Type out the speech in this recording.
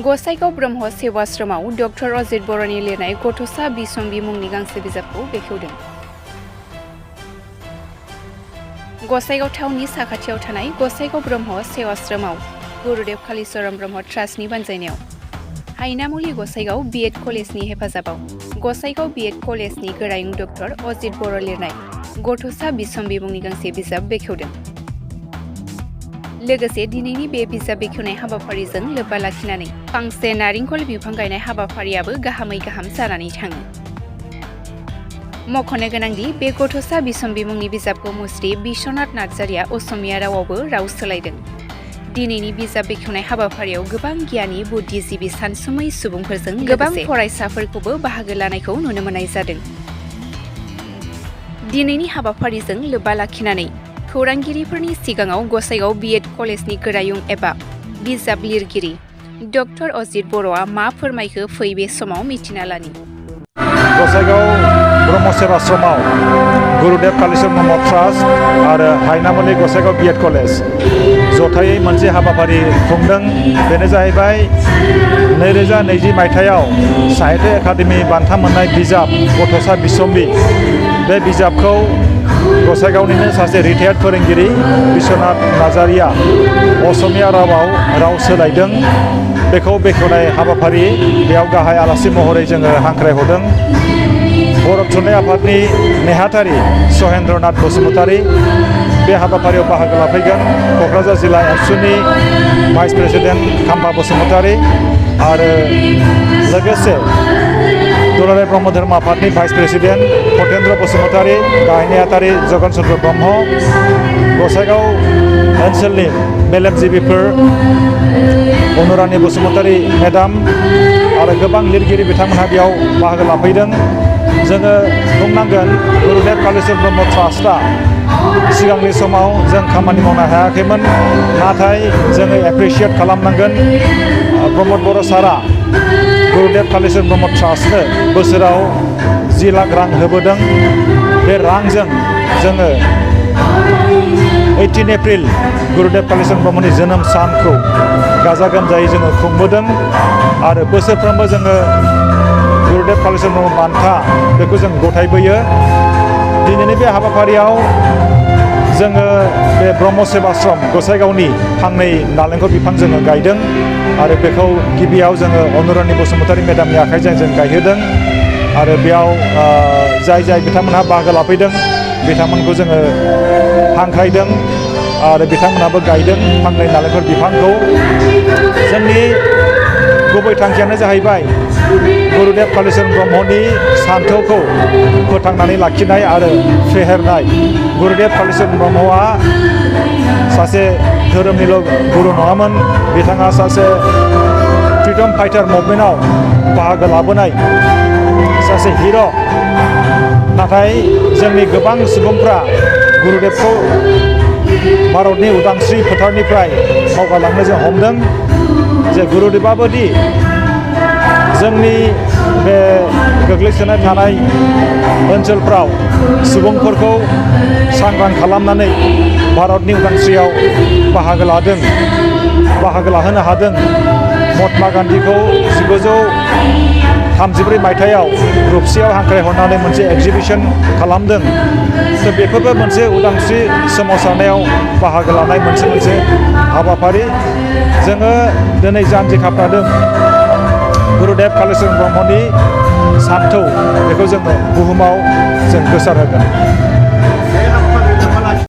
Gossaigaon Brahma सेवाश्रमाव doctor Ajit बर'नि लिरनाय गथ'सा बिसम्बि मुंनि गांसे बिजाबखौ बेखेवदों। गसाइगाव टाउननि साखाथियाव थानाय गसाइगाव ब्रह्म सेवाश्रमाव गुरुदेव कालीचरण ब्रह्म ट्रास्टनि बानजायनायाव हायनामुलि गसाइगाव बीएड कलेजनि हेफाजाबाव गसाइगाव बीएड कलेजनि गोरायुं डक्टर अजित बर' लिरनाय गथ'सा बिसम्बि मुंनि गांसे बिजाब बेखेवदों। लोगोसे दिनैनि बे बिजाब बेखेवनाय हाबाफारिजों लोब्बा लाखिनानै फांसे नारेंखल बिफां गायनाय हाबाफारियाबो गाहामै गाहाम जानानै थाङो। मख'नो गोनांदि बे गथ'सा बिसम्बि मुंनि बिजाबखौ मुस्रि बिश्वनाथ नार्जारिया असमिया रावावबो राव सोलायदों। दिनैनि बिजाब बेखेवनाय हाबाफारियाव गोबां गियानि बुद्धिजीबि सानसुमै सुबुंफोरजों गोबां फरायसाफोरखौबो बाहागो लानायखौ नुनो मोननाय जादों। दिनैनि हाबाफारिजों लोब्बा लाखिनानै खौरांगिरिफोरनि सिगाङाव गसाइगाव बीएड कलेजनि गोरायुं एबा बिजाब लिरगिरि डक्टर अजित बर'आ मा फोरमायखो फै बे समाव मिथिना लानि। गसाइगाव ब्रह्म सेवाश्रमाव गुरुदेव कालीचरण ब्रह्म ट्रास्ट आरो हायनामुलि गसाइगाव बीएड कलेज जथायै मोनसे हाबाफारि खुंदों। बेनो जाहैबाय 2020 मायथाइयाव साहित्य एकाडेमि बान्था मोननाय बिजाब गथ'सा बिसम्बि। बे बिजाबखौ गसाइगावनिनो सासे रिटायार्ड फोरोंगिरि बिश्वनाथ नार्जारिया असमिया रावाव राव सोलायदों। बेखौ बेखेवनाय हाबाफारि बेयाव गाहाय आलासि महरै जोङो हांख्रायहरदों बर' थुनलाइ आफादनि नेहाथारि सहेन्द्रनाथ बसुमतारी। बे हाबाफारियाव बाहागो लाफैगोन क'क्राझार जिल्ला एबसुनि भाइस प्रेसिडेन्ट खाम्फा बसुमतारी आरो लोगोसे दुलाराय ब्रह्म धर्म आफादनि भाइस प्रेसिडेन्ट फतेन्द्र बसुमतारी, गाहाय नेहाथारि जगन चन्द्र ब्रह्म, गसाइगाव ओनसोलनि मेलेमजिबिफोर अनुरानि बसुमतारी मेडाम आरो गोबां लिरगिरि बिथांमोनहा बेयाव बाहागो लाफैदों। जोङो बुंनांगोन गुरुदेव कालीचरण ब्रह्म ट्रास्टआ सिगांनि समाव जों खामानि मावनो हायाखैमोन, नाथाय जोङो एप्रिसियेट खालामनांगोन प्रमद बर' सारा गुरुदेव कालीचरण ब्रह्म ट्रास्टनो बोसोराव 10 लाख रां होबोदों। बे रांजों जोङो 18 एप्रिल गुरुदेव कालीचरण ब्रह्मनि जोनोम सानखौ गाजा गोमजायै जोङो खुंबोदों आरो बोसोरफ्रोमबो जोङो गुरुदेव कालीचरण ब्रह्म बान्था बेखौ जों गथायबोयो। दिनैनि बे हाबाफारियाव जोङो बे ब्रह्म सेवाश्रम गसाइगावनि फांनै नालेंखर बिफां जोङो गायदों आरो बेखौ गिबियाव जोङो अनुरानि बसुमतारी मेडामनि आखाइजों जों गायहोदों आरो बेयाव जाय बिथांमोनहा बाहागो लाफैदों बिथांमोनखौ जोङो हांख्रायदों आरो बिथांमोनहाबो गायदों फांनै नालेंखर बिफांखौ। जोंनि गुबै थांखियानो जाहैबाय गुरुदेव कालीचरण ब्रह्मनि सान्थौखौ फोथांनानै लाखिनाय आरो फेहेरनाय। गुरुदेव कालीचरण ब्रह्मआ सासे धोरोमनिल' गुरु नङामोन, बिथाङा सासे फ्रिडम फाइटार मुभमेन्टआव बाहागो लाबोनाय सासे हिर'। नाथाय जोंनि गोबां सुबुंफ्रा गुरुदेवखौ भारतनि उदांस्रि फोथारनिफ्राय बावगारलांनो जों हमदों। जे गुरुदेवाबोदि जोंनि बे गोग्लैसोनाय थानाय ओनसोलफ्राव सुबुंफोरखौ सांग्रां खालामनानै भारतनि उदांस्रियाव बाहागो लाहोनो हादों। महात्मा गान्धीखौ 1933 मायथाइयाव रुपसियाव हांख्रायहरनानै मोनसे एगजिबिसन खालामदों। स' बेफोरबो मोनसे उदांस्रि सोमावसारनायाव बाहागो लानाय मोनसे हाबाफारि। जोङो दिनै जानजि खाफ्रादों गुरुदेव कालीचरण ब्रह्मनि सान्थौ बेखौ जोङो बुहुमाव जों गोसारहोगोन।